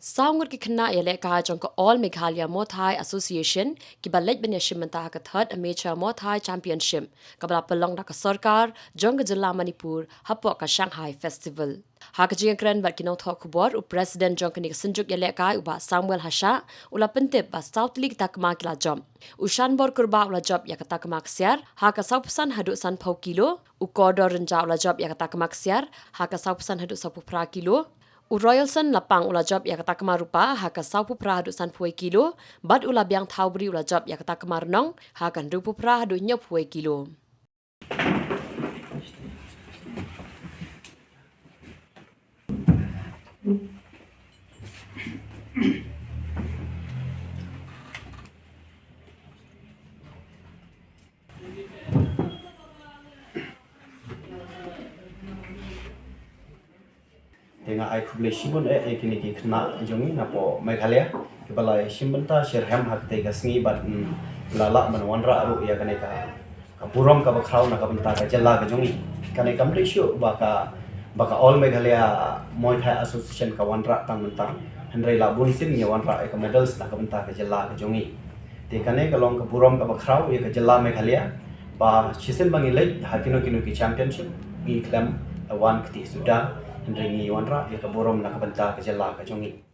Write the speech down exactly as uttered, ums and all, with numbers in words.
Saw ngut ki khynnah ïalehkai jong ka All Meghalaya Muay Thai Association kiba leit ban ïashim bynta ha ka third Amateur Muay Thai Championship kaba la pynlong da ka sorkar jong ka jylla Manipur hapoh ka Shanghai Festival. Ha ka jingïakren bad ki nongthoh khubor, u President jong kane ka synjuk ïalehkai, u Bah Samuel Hashah, u la pyntip ba saw tylli ki takma ki la jop. U Shanbor Kurbah u la jop ïa ka takma ksiar ha ka sawphew san haduh sanphew kilo, u Kordor Rynjah u la jop ïa ka takma ksiar ha ka sawphew san haduh sawphew phra kilo, u Royalson Lapang u la jop ïa ka takma rupa ha ka sawphew phra haduh sanphew wei kilo, bad u Labiang Thawbri u la jop ïa ka takma rnong ha ka hynriewphew phra haduh hynñiewphew wei kilo. Te nga ai khublei shibun eh ïa kine ki khynnah jong ngi napoh Meghalaya kiba la shim bynta shitrhem ha katei ka sngi bad, mm, la lah ban wanrah ruh ïa kane ka, ka burom kaba khraw na ka bynta ka jylla ka jong ngi. Kane kam dei shuh ba ka, ba ka All Meghalaya Muay Thai Association ka wanrah tang mynta, hynrei la bun sien ngi wanrah ïa ka medals na ka bynta ka jylla ka jong ngi. Te kane ka long ka burom kaba khraw ïa ka jylla Meghalaya ba shisien ba ngi leit ha kino kino ki championship ngi khlem wan kti suda, hynrei ngi wanrah ïa ka burom na ka bynta ka jylla ka jong ngi.